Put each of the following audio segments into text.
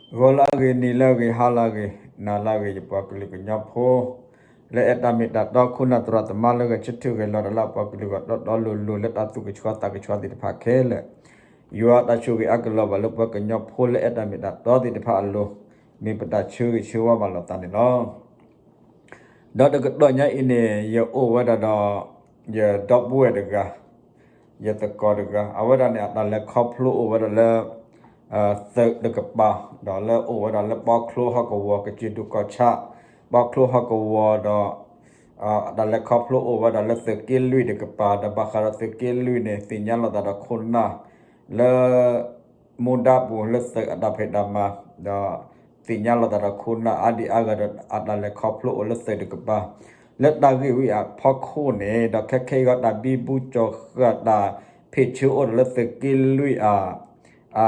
ဂီၤလၢအဂ့ၤ နံၤလၢအဂ့ၤ ဟါလၢအဂ့ၤ နၤလၢအဂ့ၤ ယပှၤကလုာ်ကညီဖိ လၢအဲၣ်တၢ်မ့ၢ်တၢ်တီ ခိၣ်နၢ်သရၣ်သမါလၢဂဲၤဆၢထၢၣ်ဂဲၤလီၤဒီးလၢအပှၤကလုာ်ဂီၢ်တီတီလိၤလိၤ လၢတၢ်သူၣ်ကဆှီသးကဆှီသ့ၣ်တဖၣ်ခဲလၢာ်, ယွၤတၢ်ဆိၣ်ဂ့ၤအါကလီၤဘၣ်လၢပှၤကညီဖိလၢအဲၣ်တၢ်မ့ၢ်တၢ်တီသ့ၣ်တဖၣ်အလိၤ, မ့ၢ်ပတၢ်ဆၢဂ့ၤဆၢဝါဘၣ်လိာ်သးန့ၣ်လီၤ. ဒီးတကတီၢ်ညါအံၤန့ၣ် ယအိၣ်ဝဲဒၣ်ဒီး ယဒီပုၢ်ဝဲၢ်တဂၤ ယသကိးတဂၤ အဝဲဒၣ်န့ၣ် အတၢ်လဲၤခီဖျိအိၣ်ဝဲဒၣ်လၢ သုးတကပၤ ဒီးလၢအိၣ်ဝဲဒၣ်လၢပီချိဟီၣ်ကဝီၤ ကစၢၢ်ဒိၣ်ကီၢ်ဆၣ် ပီချိဟီၣ်ကဝီၤဒီး အတၢ်လဲၤခီဖျိအိၣ်ဝဲဒၣ်လၢသုးက့လွံၢ်တကပၤ ဒီးဘၣ်ဃးဒီးသုးက့လွံၢ်န့ၣ် သ့ၣ်ညါလိာ်သးဒီးခိၣ်နၢ် လၢ မူဒါပူၤလၢသုးအတၢ်ဖံးတၢ်မၤ ဒီး သ့ၣ်ညါလိာ်သးဒီးခိၣ်နၢ်အါဒံအါဂၤဒီး အတၢ်လဲၤခီဖျိအိၣ်လၢသုးတကပၤ လၢတၢ်ဂ့ၢ်ဝံၤအဖီခိၣ်န့ၣ် ဒီးခဲခဲအံၤဂီၢ် တၢ်ဘံဘူကၠီၤဃာ်တၢ်ဖ့ၣ်ဆၢအိၣ်ဒီးလၢသုးက့လွံၢ်အ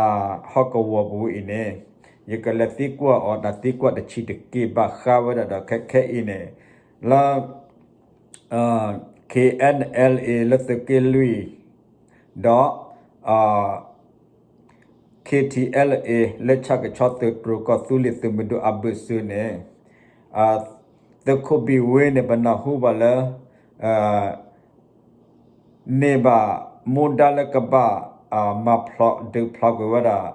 ဟီၣ်ကဝီၤပူၤအံၤန့ၣ် ယကလဲၤသံကွၢ်အီၤ တၢ်သံကွၢ်တဆံးတက့ၢ် ဘၣ်ဃးဝဲဒၣ်ဒီးခဲခဲအံၤန့ၣ် လၢ KNLA လၢသုးက့လွံၢ် ဒီး KTLA လၢဆၣ်ကဆီသုးတြိၤကီၢ်သူလ့ၤသုးမုၢ်ဒိၣ်အဘၢၣ်စၢၤန့ၣ် သုးခိၣ်ဘံၣ်ဝ့န့ၣ် ပနၢ်ဟူဘၣ်လၢ န့ၢ်ဘၣ်မူဒါလၢကဘၣ် မၤဖျိးဒုးဖျိးကွံာ်ဝဲဒၣ်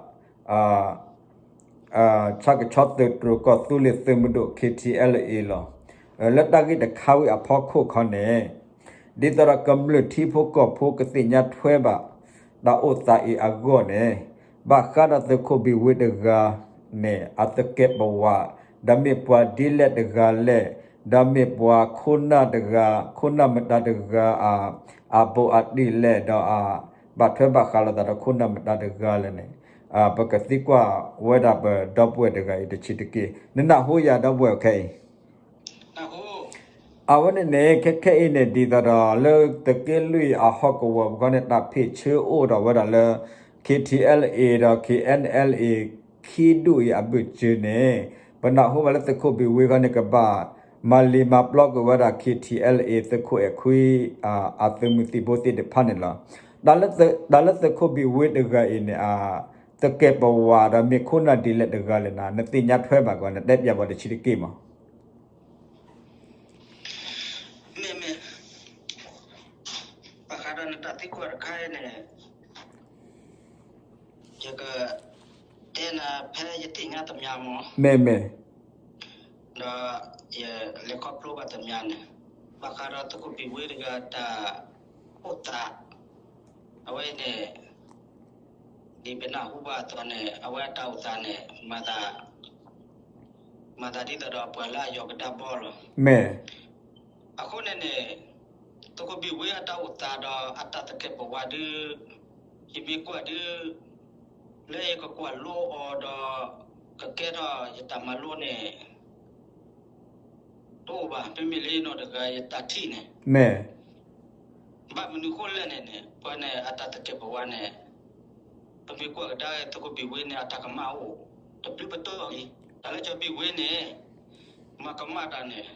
ဆၣ်ကဆီသုးတြိၤကီၢ်သူလ့ၤသုးမုၢ်ဒိၣ် KTLA လီၤ. လၢတၢ်ဂ့ၢ်တခါဝံၤအဖီခိၣ်ခီန့ၣ် ဒ်သိးဒီးကမျၢၢ်ထံဖိကီၢ်ဖိကသ့ၣ်ညါထွဲဘၣ် တၢ်အိၣ်သးအံၤအဂီၢ်န့ၣ် ဘၣ်ဃးဒီးသုးခိၣ်ဘံၣ်ဝ့တဂၤန့ၣ် အသကဲးပဝး ဒီးမ့ၢ်ပှၤဒ်လဲၣ်တဂၤလဲၣ်, ဒီးမ့ၢ်ပှၤခိၣ်နၢ်တဂၤ ခိၣ်နၢ်မတၤတဂၤ အဘိးအတံၢ်လဲၣ် ဒီး ဘၣ်ထွဲဘၣ်ဃးလိာ်သးဒီးခိၣ်နၢ်မတၤတဂၤလဲၣ်န့ၣ် ပကသံကွၢ်ဝဲဒၣ်ပဒီပုၢ်ဝဲၢ်တဂၤအံၤတဆံးတက့ၢ်. နနၢ်ဟူယၤဒီပုၢ်ဝဲၢ်ခဲအံၤ အဝဲန့ၣ်န့ၣ် ခဲခဲအံၤန့ၣ် ဒ်သိးဒီးလၢသုးက့လွံၢ်အဟီၣ်ကဝီၤပူၤခီန့ၣ် တၢ်ဖ့ၣ်ဆၢအိၣ်ဒီးဝဲဒၣ်လၢ KTLA ဒီး KNLA ခံဒူၣ်အံၤအဘၢၣ်စၢၤန့ၣ် ပနၢ်ဟူဘၣ်လၢသုးခိၣ်ဘံၣ်ဝ့ခီန့ၣ် ကဘၣ်မၤလံၤမၤပျီကွံာ်ဝဲဒၣ် KTLA သုးခိၣ်အဲၣ်ခွံ အသုးမုၢ်သံၣ်ဘိသ့ၣ်တဖၣ်န့ၣ်လီၤ. တၢ်လၢသုးခိၣ်ဘံၣ်ဝ့တဂၤအံၤန့ၣ် အသကဲးပဝးဒီးမ့ၢ်ခိၣ်နၢ်ဒ်လဲၣ်တဂၤလဲၣ်န့ၣ် နသ့ၣ်ညါထွဲဘၣ်ကီး နတဲပၠးပှၤတဆံးတက့ၢ်မး. မ့မ့ၢ် ဘၣ်ဃးဒီးနတၢ်သံကွၢ်တခါအံၤန့ၣ် ယကတဲနၤဖဲယသ့ၣ်ညါတမံၤမး မ့မ့ၢ် ဒီးယလဲၤခီဖျိဘၣ်တမံၤန့ၣ် ဘၣ်ဃးဒီးသုးခိၣ်ဘံၣ်ဝ့တဂၤတၢ်အိၣ်သး အဝဲအံၤန့ၣ် ဒ်ပနၢ်ဟူဘၣ်အသိးန့ၣ် အဝဲအတၢ်အိၣ်သးန့ၣ် မၤသး မၤသးဒ်သိးဒီးပှၤလၢအယီၤကဒါဘီလီၤ. မ့ၢ် အဃိန့ၣ်န့ၣ် သုးခိၣ်ဘံၣ်ဝ့အတၢ်အိၣ်သးဒီးအတၢ်သကဲးပဝးဒု ယမ့ၢ်ကွၢ်ဒု လၢယကကွၢ်လိအီၤဒီး ကကဲထီၣ်ယတၢ်မၤလိန့ၣ် တအိၣ်ဘၣ်. မ့မ့ၢ်လၢယနီၢ်တဂၤယတၢ်ထံၣ်န့ၣ် မ့ၢ် ဘၣ်မနုၤဃိလဲၣ်န့ၣ်န့ၣ် ပှၤန့ၣ်အတၢ်သကဲးပဝးန့ၣ် ပမ့ၢ်ကွၢ်ကဒါသုးခိၣ်ဘံၣ်ဝ့န့ၣ် အတၢ်ကမၣ်အိၣ် တဘျုးပတီၢ်လံ. တၢ်လၢကၠီဘံၣ်ဝ့န့ၣ် မၤကမၣ်တၢ်န့ၣ်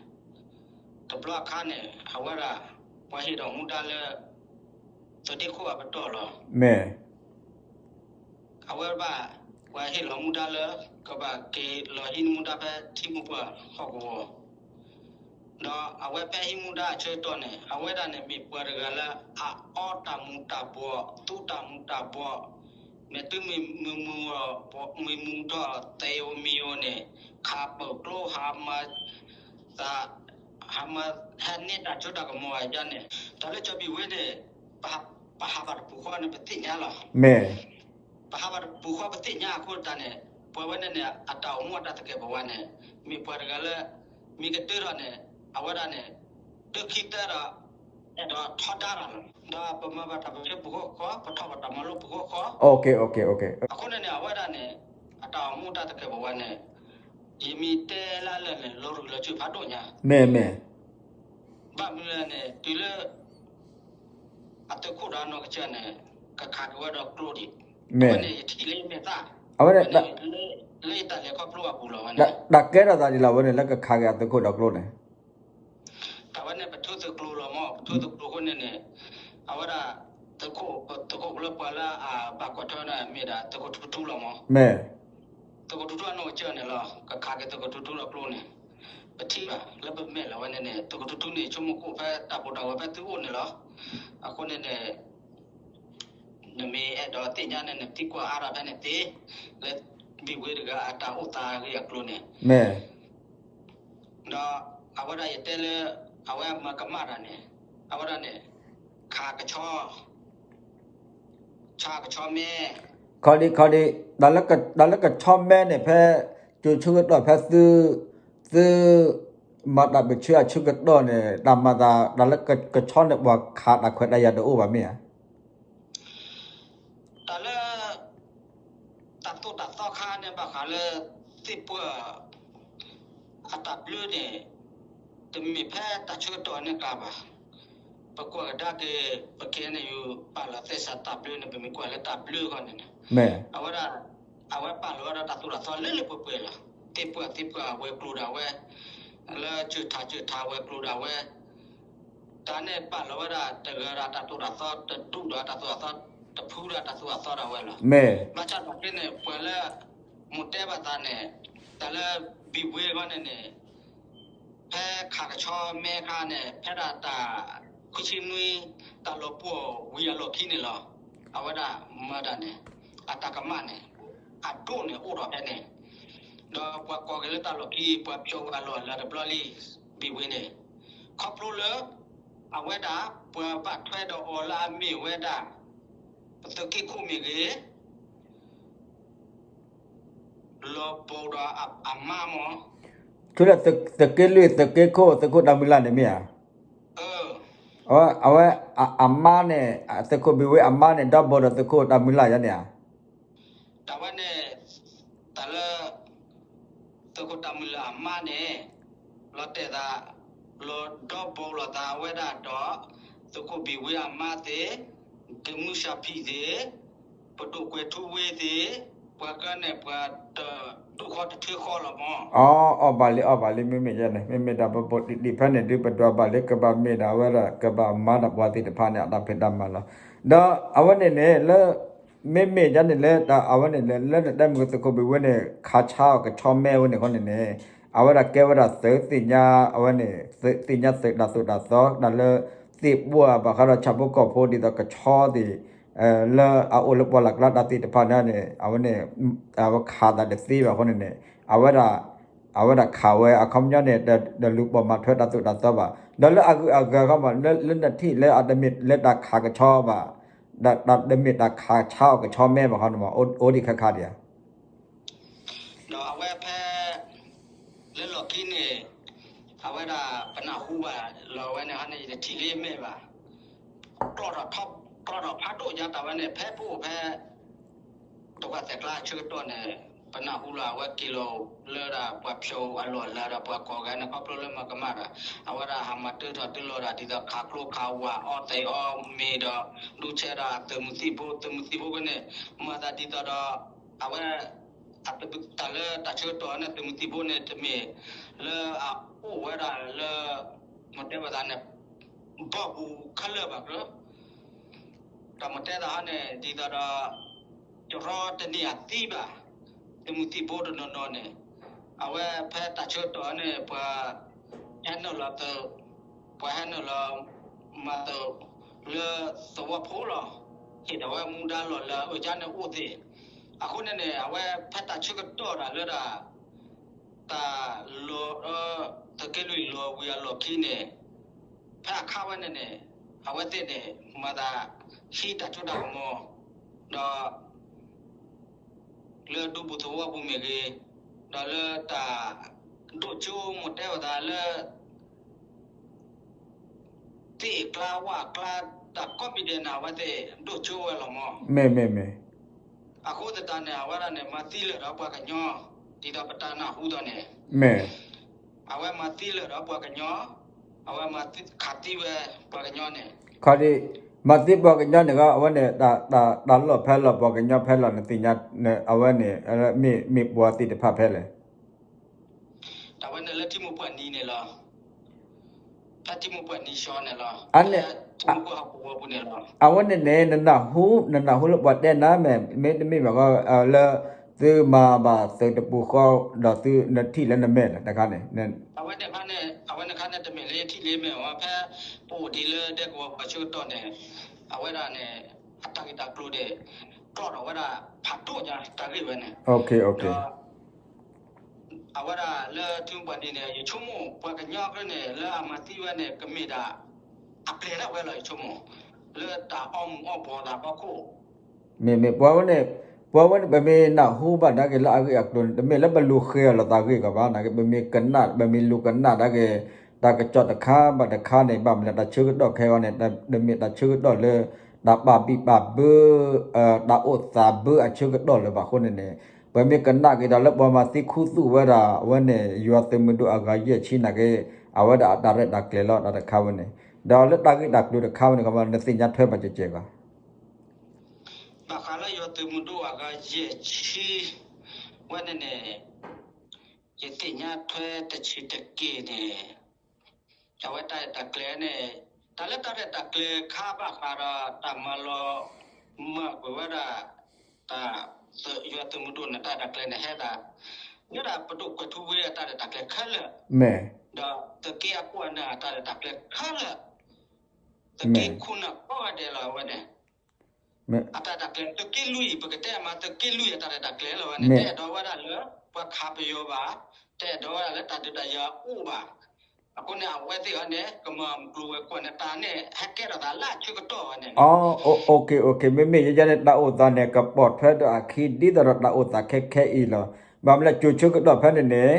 တဘျီအခါန့ၣ် အဝဲဒၣ် ပှၤဟ့ၣ်ဒီးမူဒါလၢ သုးဒ့ခိၣ်အပတီၢ်လီၤ. မ့ၢ် အဝဲဘၣ် ပှၤဟ့ၣ်လီၤမူဒါလၢ ကဘၣ်က့ၤလီၤဟံးမူဒါဖဲထံမိၢ်ပှၢ်ဟီၣ်ကဝီၤ ဒီးအဝဲဖဲဟံးမူဒါအဆၢကတီၢ်န့ၣ် အဝဲဒၣ်န့ၣ်မ့ၢ်ပှၤတဂၤလၢ အအီတၢ်မူၤတၢ်ဘှီး သူတၢ်မူၤတၢ်ဘှီး မ့ၢ်တုၤမ့ၢ်မုာ်မုာ်အီၤ မ့ၢ်မုာ်ထီၣ်သဲးဧိၤမံၤဧိၤန့ၣ် ခးပၢၢ်ကျိဟးမၤသး ဟးမၤဟဲန့ၢ်တၢ်စိတၢ်ကမီၤအယါန့ၣ် တၢ်လၢကၠီဘံၣ်ဝ့န့ၣ် ပဟးဘၣ်တပူၤဃီန့ၣ် ပသ့ၣ်ညါလီၤ. မ့ၢ် ပဟးဘၣ်တပူၤဃီပသ့ၣ်ညါအဃိသတးန့ၣ် ပှၤဝဲန့ၣ်န့ၣ် အတၢ်အိၣ်မူအတၢ်သကဲးပဝးန့ၣ် မ့ၢ်ပှၤတဂၤလၢ မ့ၢ်ကတၢၢ်ထီၣ်န့ၣ် အဝဲဒၣ်န့ၣ် တၢ်ခံတၢၢ်ဒီး အဲၣ်ဒိးထီဒါတၢ်လီၤ. ဒီးပမၤဘၣ်တၢ်ပၢၢ်ဆၢပူၤဃီဃီ ပထီၣ်ဘၣ်တၢ်မၤလိပူၤဃီဃီ အဃိန့ၣ်န့ၣ် အဝဲဒၣ်န့ၣ် အတၢ်အိၣ်မူအတၢ်သကဲးပဝးန့ၣ် ယမ့ၢ်တဲလၢလၢာ်န့ၣ် လီၤရူၤလီၤစၢၤဖးဒိၣ်ညါ မ့ၢ်မ့ၢ် ဘၣ်မနုၤလဲၣ်န့ၣ် တုၤလၢ အသုးခိၣ်ဒီးနီၢ်ကစၢ်န့ၣ် ကခးက့ၤဝဲဒီးကျိဒံး မ့ၢ် အဝဲန့ၣ်ယထံၣ်လၢယမဲာ်သၣ် အဝဲန့ၣ် လၢယတၢ်လဲၤခီဖျိအပူၤလီၤ အဝဲန့ၣ် တၢ်ကဲထီၣ်သးဒ်လဲၣ် အဝဲန့ၣ် လၢကခးက့ၤအသုးခိၣ်ဒီးကျိန့ၣ် တၢ်ဝဲန့ၣ် ပထူသုးကျိၤလီၤမး ပထူသုးကျိၤအဃိန့ၣ်န့ၣ် အဝဲဒၣ် သုးခိၣ် သုးခိၣ်လၢပှၤလၢအဘၣ်ကွၢ်ထွဲန့ၣ် မ့ၢ်ဒၣ်သုးခိၣ်ထူထူလီၤမး မ့ၢ် သုးခိၣ်ထူထူအနီၢ်ကစၢၢ်န့ၣ်လီၤ. ကခးက့ၤသုးခိၣ်ထူထူဒီးကျိန့ၣ် ပထံၣ်ဘၣ်လၢပမဲာ်လီၤဝဲန့ၣ်န့ၣ် သုးခိၣ်ထူထူန့ၣ် ဆိကမိၣ်ကအိၣ်ဖဲတၢ်ပီးတၢ်ဝဲဖဲသုအိၣ်န့ၣ်လီၤ. အဃိန့ၣ်န့ၣ် နမ့ၢ်အဲၣ်ဒိးသ့ၣ်ညါန့ၣ် နသံကွၢ်အါထီၣ်ဖဲန့ၣ်သ့, လၢဘံၣ်ဝ့တဂၤအတၢ်အိၣ်သးအဂ့ၢ်အကျိၤန့ၣ်, ဒီးအဝဲဒၣ်ယတဲလၢ အဝဲမၤကမၣ်တၢ်န့ၣ်, အဝဲဒၣ်န့ၣ် ခးကဆီ ဆါကဆီမဲ, ခီဒံခီဒံ, တၢ်လၢကဆီမဲန့ၣ် ဖဲ ကၠိဆၢကတီၢ်ဖဲသု သု မၤတၢ်ပၢၢ်ဆၢအဆၢကတီၢ်န့ၣ် တၢ်မၤသး တၢ်လၢကဆီန့ၣ် ပှၤခးတၢ်ခွဲးတၢ်ယာ်တအိၣ်ဘၣ်မ့ၢ်ဧါ. တၢ်လၢ တၢ်သိၣ်တၢ်သီခါန့ၣ် ဘၣ်ဃးလၢ သ့ၣ်ပှၢ် အတၢ်ဘျၢန့ၣ် တမ့ၢ်ဖဲတၢ်ဆၢကတီၢ်န့ၣ်ကါဘၣ်. ပကွၢ်ကဒါက့ၤ ပကဲန့ၣ်ယူၤ ပာ်လီၤသဲစးတၢ်ဘျၢန့ၣ် ပမ့ၢ်ကွၢ်လၢတၢ်ဘျၢခီန့ၣ်န့ၣ်, အဝဲဒၣ် အဝဲပာ်လီၤဝဲဒၣ်တၢ်သိၣ်တၢ်သီလၢလၢပှဲၤပှဲၤလီၤ. သ့ၣ်ပှၢ်သ့ၣ်ပှၢ်ဝဲၤကျိၤဒၣ်ဝဲ, လၢစၢၢ်ထးစၢၢ်ထးဝဲၤကျိၤဒၣ်ဝဲ တၢ်န့ၣ်ပာ်လီၤဝဲဒၣ် တဂၤဒၣ်တၢ်သိၣ်တၢ်သီ တဒူၣ်ဒီးတၢ်သိၣ်တၢ်သီ တဖုဒီးတၢ်သိၣ်တၢ်သီဒၣ်ဝဲလီၤ. ဘၣ်ဆၣ်သနာ်က့န့ၣ် ပှၤလၢ မိၢ်တဲဘၣ်သးန့ၣ် တၢ်လၢဘံၣ်ဝ့အဂီၢ်န့ၣ်န့ၣ် ဖဲခးကဆီမဲခါန့ၣ် ဖဲဒၣ်တၢ် ခွံဆံနွံ တၢ်လီၤပှီၢ်ဝံၤအလီၢ်ခံန့ၣ်လီၤ. အဝဲဒၣ်မၤတၢ်န့ၣ် အတၢ်ကမၣ်န့ၣ် အဒိၣ်န့ၣ်အိၣ်ထီၣ်ဖဲန့ၣ်, ဒီးပှၤကိးက့ၤလၢတၢ်လီၢ်ခံ ပှၤဖျိးဝဲအလီၢ်အလၤတဘျီလံ ဘံၣ်ဝ့န့ၣ်, ခီဖျိလၢ အဝဲဒၣ် ပှၤဘၣ်ထွဲဒီးအီၤလၢအမ့ၢ်ဝဲဒၣ် ပသုးက့ခိၣ်မ့ၢ်ဂ့ၤ လီၤဘီဒီးအမါမၢ်, သုးက့လွံၢ် သုးက့ခိၣ် သုးခိၣ်တၢ်မုၢ်လၢ်န့ၣ်မ့ၢ်ဧါ. အဝဲ အမါန့ၣ် သုးခိၣ်ဘံၣ်ဝ့အမါန့ၣ် ဒီဘီဒီးသုးခိၣ်တၢ်မုၢ်လၢ်ယါန့ၣ်ဧါ. တၢ်ဝဲန့ၣ် တၢ်လၢ သုးခိၣ်တၢ်မုၢ်လၢ်အမါန့ၣ် လီၤတဲာ်သး လီၤဒီဘီလိာ်သးဝဲဒၣ်ဒီး သုးခိၣ်ဘံၣ်ဝ့အမါသ့ၣ်, ဒမုၢ်စၢ်ဖံးသ့ၣ်, ပဒိၣ်ကွဲၤထူဝ့သ့ၣ်, ပှၤကန့ၣ် ပှၤတဒူၣ်ဃီတထၢဃီလီၤမၢ်. အီၣ်ဘၣ်လံ အီၣ်ဘၣ်လံ မ့မ့ၢ်ယဲန့ၣ် မ့မ့ၢ်ဒၣ်ပဘိးတံၢ်တံၢ်ဖဲန့ၣ်ဒုး ပဒွးဘၣ်လၢကဘၣ်မ့ၢ်ဒၣ်ဝဲဒၣ် ကဘၣ်မၤဒၣ်ပှၤသ့ၣ်တဖၣ်န့ၣ် အတၢ်ဖံးတၢ်မၤလီၤ. ဒီးအဝဲန့ၣ်န့ၣ် လၢ မ့မ့ၢ်ယဲန့ၣ်လၢ အဝဲန့ၣ်လၢ လၢနတဲမုၢ်သုးခိၣ်ဘံၣ်ဝ့န့ၣ် ခးဆါအီၣ်ကဆီမဲဝဲန့ၣ်ဃီန့ၣ်န့ၣ် အဝဲဒၣ်ကဲဝဲဒၣ်သုးသ့ၣ်ညါ အဝဲန့ၣ် သုးသ့ၣ်ညါသုးတၢ်သိၣ်တၢ်သီ တၢ်လၢ သ့ၣ်ပှၢ်ဘၣ်ဃးဒီးဆၣ်ဖိကီၢ်ဖိဒ်သိးကဆီသ့ၣ် လၢအအိၣ်လၢပှၢ်လၢ်ကျါတၢ်သ့ၣ်တဖၣ်န့ၣ်န့ၣ် အဝဲန့ၣ် အဝဲခးသးတသ့ဘၣ်အဃိန့ၣ်န့ၣ် အဝဲဒၣ် အဝဲဒၣ်ခးဝဲအခီပညီန့ၣ် တလူၤပိာ်မၤထွဲတၢ်သိၣ်တၢ်သီဘၣ် ဒီးလၢအဂုၤအဂၤခီမး လၢနထံၣ်လၢအတမ့ၢ်လၢတၢ်ခးကဆီဘၣ် တမ့ၢ်တၢ်ခးဆါအီၣ်ကဆီမဲဘၣ်ဃီန့ၣ်မး အိၣ်ဒံးခဲခါဒံးဧါ. ဒီးအဝဲဖဲ လၢလီၢ်ခံန့ၣ် အဝဲဒၣ်ပနၢ်ဟူဘၣ်လီၤဝဲန့ၣ်ဟီန့ၣ် ယတထံၣ်လၢမဲာ်ဘၣ် ကျီၢ်ထီၣ်ဖးဒိၣ်ညါတၢ်ဝဲန့ၣ် ဖဲပအိၣ်ဖဲ တကွၢ်သဲးကျါအဆၢကတီၢ်န့ၣ် ပနၢ်ဟူလီၤ အဝဲက့ၤလီၤလၢဒၣ်ပှၤဖျိးအလီၢ်အလၤဒီးပှၤကိးဂၤန့ၣ် ခီဖျိလၢမၤကမၣ်ဒီး အဝဲဒၣ်ဟးမၤတၢထီၣ်တၢလီၤဒၣ်ဒ်သိးခးကျိခးဝၣ်အီသံးအီမ့ၤဒီး ဒူဆဲးဒီးအသုးမုၢ်သံၣ်ဘိ သုးမုၢ်သံၣ်ဘိကန့ၣ် မၤသးဒ်သိးဒီး အဝဲ တၢ်လၢတၢ်ဆၢကတီၢ်န့ၣ် သုးမုၢ်သံၣ်ဘိန့ၣ် တမ့ၢ်လၢအအိၣ်ဝဲဒၣ်လၢ မ့ၢ်တဲဝဲသးန့ၣ် ဘီၣ်ပူၤခဲလၢာ်ဘၣ်ကြၢး တၢ်မ့ၢ်တဲသးဟီန့ၣ် ဒ်သိးဒီး ကရီတန့ၢ်အသံဘၣ် သုးမုၢ်သံၣ်ဘိတနီၤနီၤန့ၣ် အဝဲဖဲတၢ်ဆၢကတီၢ်န့ၣ် ပှၤ ဟဲနုာ်လီၤသုး ပှၤဟဲနုာ်လီၤ မၤသုး လၢသဝီဖိလီၤ ဟ့ၣ်ဒၣ်ဝဲမူဒါလီၢ်လၤအၢၣ်ကါန့ၣ်အိၣ်သ့ၣ် အဃိန့ၣ်န့ၣ် အဝဲဖဲတၢ်ဆၢကတီၢ်ဒၣ်လၢဒၣ် တၢ်လီၤ သုးက့လွံၢ်လီၤဝံၤအလီၢ်ခံန့ၣ် ဖဲအခါဝဲန့ၣ်န့ၣ် အဝဲသ့ၣ်န့ၣ် မၤသး ဟံးတၢ်စိတၢ်ကမီၤ ဒီး လၢဒူပူၤသဝီပူၤမ့ၢ်ဂ့ၤ, ဒီးလၢတၢ်ဒိၣ်ကၠိ မ့ၢ်တဲဝဲသးလၢ သ့ၣ်အကျါဝၣ်အကျါ တၢ်ကိးမံၤဒဲးန့ၣ် အဝဲသ့ၣ်ဒိၣ်ကၠိဝဲလီၤမး. မ့ၢ်မ့ၢ်မ့ၢ်. အဃိသတးန့ၣ် အဝဲဒၣ်န့ၣ် မၤသံလၢာ်ဒီးပှၤကညီ ဒ်သိးပတၢ်နၢ်ဟူဒီးန့ၣ် မ့ၢ် အဝဲမၤသံလၢာ်ဒီးပှၤကညီ, အဝဲမၤခးသံဝဲပှၤကညီန့ၣ်, ခီဒံး မၤသံပှၤကညီန့ၣ်ဂ့ၤ အဝဲန့ၣ် တၢ်လီၢ်ဖဲလီၤ ပှၤကညီဖဲလီၤ နသ့ၣ်ညါ အဝဲန့ၣ် မ့ၢ်ပှၤသ့ၣ်တဖၣ်ဖဲလဲၣ်. တၢ်ဝဲန့ၣ်လၢထံမိၢ်ပှၢ်နံၤန့ၣ်လီၤ. ဖဲထံမိၢ်ပှၢ်နံၤဆှီန့ၣ်လီၤ. အန့ၣ် ထံမိၢ်ပှၢ်ဟီၣ်ကဝီၤပူၤန့ၣ်လီၤ. အဝဲန့ၣ်န့ၣ် နနၢ်ဟူ နနၢ်ဟူလၢပှၤတဲနၤမ့ၢ် မ့တမ့ၢ်ဘၣ်ဃီ လၢ သုမၤဘၣ်သုးတပူၤဃီ ဒီးသုနထံၣ်လၢနမဲာ်လၢတခါန့ၣ် အဝဲန့ၣ်ခါန့ၣ် အဝဲန့ၣ်ခါန့ၣ် တမ့ၢ်လၢယထံၣ်လၢမဲာ်ဝဲ ဖဲပအိၣ်ဒံးလၢဒဲကဝီၤပှၤဆၢကတီၢ်န့ၣ် အဝဲဒၣ်န့ၣ် အတၢ်ဂ့ၢ်တၢ်ကျိၤန့ၣ် ကျီၣ်ထီၣ်ဝဲဒၣ်ဖးဒိၣ်ညါတၢ်ဂ့ၢ်ဝဲန့ၣ် ဒီး အဝဲဒၣ်လၢထံပှၤနံၤန့ၣ် ယဆိကမိၣ် ပှၤကညီကျိာ်န့ၣ် လၢအမၤသံဝဲန့ၣ် ကမ့ၢ်ဒၣ် အပျဲၢ်ဒၣ်ဝဲလီၤ ယဆိကမိၣ် လၢတၢ်အီမူၤအီဘှီးသးဖီခိၣ် မ့မ့ၢ်ပှၤဝဲန့ၣ် ပှၤဝဲန့ၣ် ပမ့ၢ်နၢ်ဟူဘၣ်ဒၣ်က့ၤလၢအဂ့ၢ်အကျိၤန့ၣ် တမ့ၢ်လၢပလူၤဃဲၤအီၤလိာ်သးဂ့ၢ်ကီးဘၣ် နာ်က့ ပမ့ၢ်ကနၣ် ပမ့ၢ်လူၤကနၣ်ဒၣ်က့ၤ တၢ်ကစီၣ်တခါဘၣ်တခါန့ၣ် ဘၣ်မနုၤလဲၣ် တၢ်ဆၢကတီၢ်ခဲအံၤန့ၣ် တမ့ၢ်တၢ်ဆၢကတီၢ်လၢ တၢ်ပာ်ဘံၣ်ပာ်ဘၢ တၢ်အိၣ်သးဘၢအဆၢကတီၢ်လၢၤဘၣ်အဃိန့ၣ်န့ၣ် ပမ့ၢ်ကနၣ်က့ၤဒီးလၢပှၤမၤသံခူသူၣ်ဝဲဒၣ် အဝဲန့ၣ် ယွၤသုးမုၢ်ဒိၣ်အဂၤယဲၢ်ဆံနာ်က့ အဝဲဒၣ်အတၢ်ရဲၣ်တၢ်ကျဲၤလီၤတၢ်တခါဝဲန့ၣ် ဒီးလၢတၢ်ဂ့ၢ်တၢ်ကျိၤတခါဝဲန့ၣ် နသ့ၣ်ညါထွဲဘၣ်ကဲကဲဘၣ် ဘၣ်ဃးလၢယွၤသုးမုၢ်ဒိၣ်အဂၤယဲၢ်ဆံ ဝဲန့ၣ်န့ၣ် ယသ့ၣ်ညါထွဲတဆံးတက့ၢ်န့ၣ် အဝဲတၢ်ရဲၣ်တၢ်ကျဲၤန့ၣ် တၢ်လၢတၢ်ရဲၣ်တၢ်ကျဲၤခါဘၣ်ဃးဒီးတၢ်မၤလီၤမၢ်ကွံာ်ဝဲဒၣ် တၢ် ယွၤသုးမုၢ်ဒိၣ်န့ၣ် တၢ်ရဲၣ်တၢ်ကျဲၤန့ၣ် ဟဲသး လၢဒၣ်ပဒိၣ်ကွဲၤထူဝ့အတၢ်ရဲၣ်တၢ်ကျဲၤခဲလၢာ် ဒီးသုးက့အကွၢ်န့ၣ်အတၢ်ရဲၣ်တၢ်ကျဲၤခဲလၢာ် သုးက့ခိၣ်နၢ်ကိးဂၤဒဲးလီၤအဝဲန့ၣ် အတၢ်ရဲၣ်တၢ်ကျဲၤ သုးက့လွံၢ်အံၤ ပကတဲအမး သုးက့လွံၢ်အတၢ်ရဲၣ်တၢ်ကျဲၤလီၤဝဲန့ၣ် တအဲၣ်ဒိးဝဲဒၣ်လၢ ပှၤခးပယီၤဘၣ်, တအဲၣ်ဒိးဝဲဒၣ်လၢတၢ်ဒုးတၢ်ယၤအိၣ်ဘၣ်. အဃိန့ၣ် အဝဲသ့ၣ်အံၤန့ၣ် ကမၤမုၢ်ကျိၤဝဲၤကွာ်န့ၣ် တၢ်န့ၣ် ဟဲကဲထီၣ်သးလၢအဆၢကတီၢ်ဝဲန့ၣ်န့ၣ် မ့မ့ၢ်ယဲယဲန့ၣ် တၢ်အိၣ်သးန့ၣ် ကပိာ်ထွဲဒီးအခံ ဒ်သိးဒီးတၢ်အိၣ်သးခဲခဲအံၤလီၤ. ဘၣ်မနုၤလဲၣ် ကၠိၤဆၢကတီၢ်ဖဲန့ၣ်န့ၣ်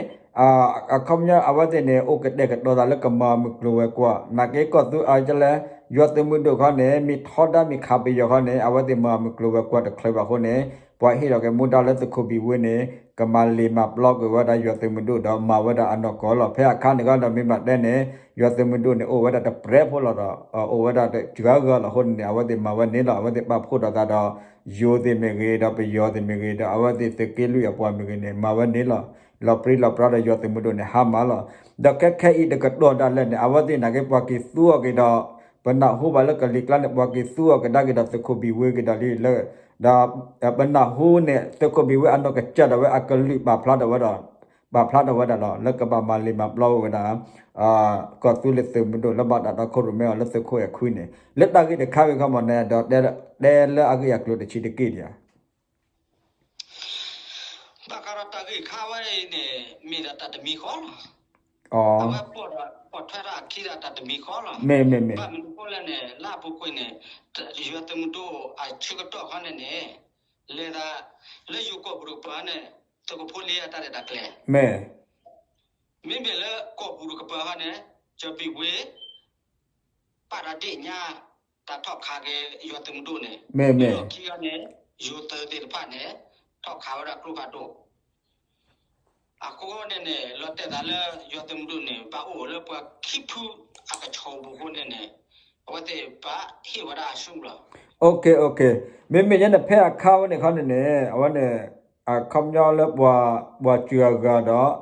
အခီပညီအဝဲသ့ၣ်န့ၣ် အိၣ်ကတဲာ်ကတီၤသးလၢကမၤမုၢ်ကျိၤဝဲၤကွာ် နာ်က့ကီၢ်သူအါကလဲၣ် ယွၤသုးမုၢ်ဒိၣ်ခီန့ၣ် မ့ၢ်ထီဒါမ့ၢ်ခးပယီၤခီန့ၣ် အဝဲသ့ၣ်မၤမုၢ်ကျိၤဝဲၤကွာ်တချုးဘၣ်အဃိန့ၣ် ပှၤဟ့ၣ်လီၤက့ၤမူဒါလၢသုးခိၣ်ဘံၣ်ဝ့န့ၣ် ကမၤလ့ၤမၤပျီကွံာ်ဝဲဒၣ်ယွၤသုးမုၢ်ဒိၣ်ဒီးမၤဝဲဒၣ်အနီၢ်ကီၢ်လီၤ. ဖဲအခါန့ၣ်ခီဒီးမ့ၢ်ဘၣ်တဲန့ၣ် ယွၤသုးမုၢ်ဒိၣ်န့ၣ် အိၣ်ဝဲဒၣ်တပြဲဖိလီၤဒီး အိၣ်ဝဲဒၣ်တစှၤဂၤလီၤအဃိန့ၣ် အဝဲသ့ၣ်မၤဝဲန့ၣ်လီၤ. အဝဲသ့ၣ်ပာ်ဖှိၣ်ဒီးသးဒီး ယိၤသ့ၣ်မ့ၢ်ဂ့ၤ ဒီးပယီၤသ့ၣ်မ့ၢ်ဂ့ၤ ဒီးအဝဲသ့ၣ်သုးက့လွံၢ်အပှၤမ့ၢ်ဂ့ၤန့ၣ် မၤဝဲန့ၣ်လီၤ. လီၤပြံလီၤပြါဒီးယွၤသုးမုၢ်ဒိၣ်န့ၣ် ဟါမၢ်လီၤ. ဒီးခဲခဲအံၤတကတီၢ်ဒၣ်လဲာ်န့ၣ် အဝဲသ့ၣ်နာ်က့ ပှၤက့ၤသူအီၤက့ၤဒီး ပနၢ်ဟူဘၣ်လၢကလံၤကျါန့ၣ် ပှၤက့ၤသူအီၤကဒါက့ၤဒီးသုးခိၣ်ဘံၣ်ဝ့က့ၤဒီးလံလၢ ဒီး ပနၢ်ဟူန့ၣ် သုးခိၣ်ဘံၣ်ဝ့အနီၢ်ကစၢ်ဒၣ်ဝဲအကလုၢ်ပာ်ဖျါထီၣ်ဝဲဒီး ပာ်ဖျါထီၣ်ဝဲဒၣ်လီၤ လၢကဘၣ်မၤလ့ၤမၤပျီဝဲဒၣ် ကီၢ်သူလ့ၤသုးမုၢ်ဒိၣ်လၢဘၣ်တၢ်တီခိၣ်ရိၣ်မဲအီၤလၢသုးခိၣ်အဲၣ်ခွံန့ၣ် လၢတၢ်ဂ့ၢ်တခါဝဲခီမီၤန့ၣ် ဒီးတဲလၢအဂ့ၢ်အကျိၤတဆံးတက့ၢ်ဒံးဧါ ဘၣ်ဃးဒီးတၢ်ဂ့ၢ်ခါဝဲအံၤန့ၣ် မ့ၢ်ဒၣ်တၢ်တမံၤဃီလီၤ. အဝဲပိာ်ထွဲထီၣ်အခံဒီးတၢ်တမံၤဃီလီၤ. ဘၣ်မနုၤအဃိလဲၣ်န့ၣ် လၢအပူၤကွံာ်န့ၣ် ယွၤသုးမုၢ်ဒိၣ်အဆၢကတီၢ်ခီန့ၣ်န့ၣ် လဲၤသး လၢယိၤကီၢ်ပူၤတကပၤန့ၣ် သုးခိၣ်ဖိလ့အတၢ်ရဲၣ်တၢ်ကျဲၤ မ့မ့ၢ်လၢကီၢ်ပူၤတကပၤခီန့ၣ် ကၠီၤဘံၣ်ဝ့ ပာ်တၢ်ဒ့ၣ်ညါ တၢ်ထီၣ်ခးက့ၤယွၤသုးမုၢ်ဒိၣ်န့ၣ် မ့မ့ၢ် လၢခံခီန့ၣ် ယိၤသုးသ့ၣ်တဖၣ်န့ၣ် ထီၣ်ခးဝဲဒၣ်ကျိဖးဒိၣ် အဃိန့ၣ်န့ၣ် လီၤတဲာ်သးလၢယွၤသုးမုၢ်ဒိၣ်န့ၣ် ဘၣ်အိၣ်လၢပှၤခံဖုအကဆီၣ်ပူၤအဃိန့ၣ်န့ၣ် အဝဲသ့ၣ်ဘၣ်ဟ့ၣ်ဝဲဒၣ်အဆူၣ်လီၤ. မ့မ့ၢ်ယဲန့ၣ် ဖဲအခါဝဲန့ၣ်ခီန့ၣ်န့ၣ် အဝဲန့ၣ် အခီပညီလၢပှၤ ပှၤစှၤဂၤဒီး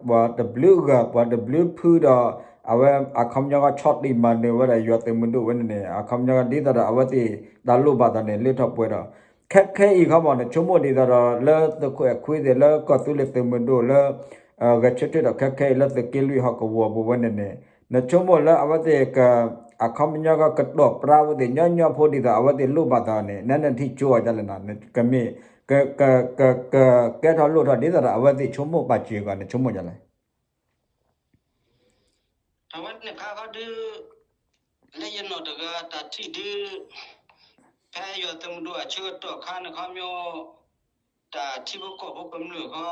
ပှၤတဘျုးဂၤ ပှၤတဘျုးဖုဒီး အဝဲအခီပညီဆီၣ်တံၢ်မၤနၢၤဝဲဒၣ်ယွၤသုးမုၢ်ဒိၣ်ဝဲန့ၣ်န့ၣ် အခီပညီဒ်သိးဒီးအဝဲသ့ၣ်တၢ်လိၣ်ဘၣ်သးန့ၣ် လၢထီၣ်ပှဲၤဒီး ခဲခဲအံၤခီမီၤန့ၣ် ဆိကမိၣ်ဒ်သိးဒီးလၢသုးခိၣ်အဲၣ်ခွံသ့ၣ်လၢကီၢ်သူလ့ၤသုးမုၢ်ဒိၣ်လၢ ဂဲၤဆၢထၢၣ်ဒီးခဲခဲအံၤလၢသုးက့လွံၢ်ဟီၣ်ကဝီၤပူၤဝဲန့ၣ်န့ၣ် နဆိကမိၣ်လၢအဝဲသ့ၣ်က အခီပညီကကတီၢ်ပြါဝဲသ့ၣ်ညီညီဖိဒ်သိးအဝဲသ့ၣ်လိၣ်ဘၣ်သးန့ၣ် နနထံၣ်ကၠိအီၤဒ်လဲၣ်န့ၣ် ကမ့ၢ် က က က ကကဲထီၣ်လိၣ်ထီၣ်ဒ်သိးဒီးအဝဲသ့ၣ်ဆိကမိၣ်ပာ်စၢၤအဂီၢ်န့ၣ် ဆိကမိၣ်ဒ်လဲၣ် အဝဲန့ၣ်ခါခီဒု လၢယနီၢ်တဂၤတၢ်ထံၣ်ဒု ဖဲယွၤသုးမုၢ်ဒိၣ်အဆၢကတီၢ်ခါန့ၣ်ခီမီၤ တၢ်ထံဖိကီၢ်ဖိကမျၢၢ်ခီ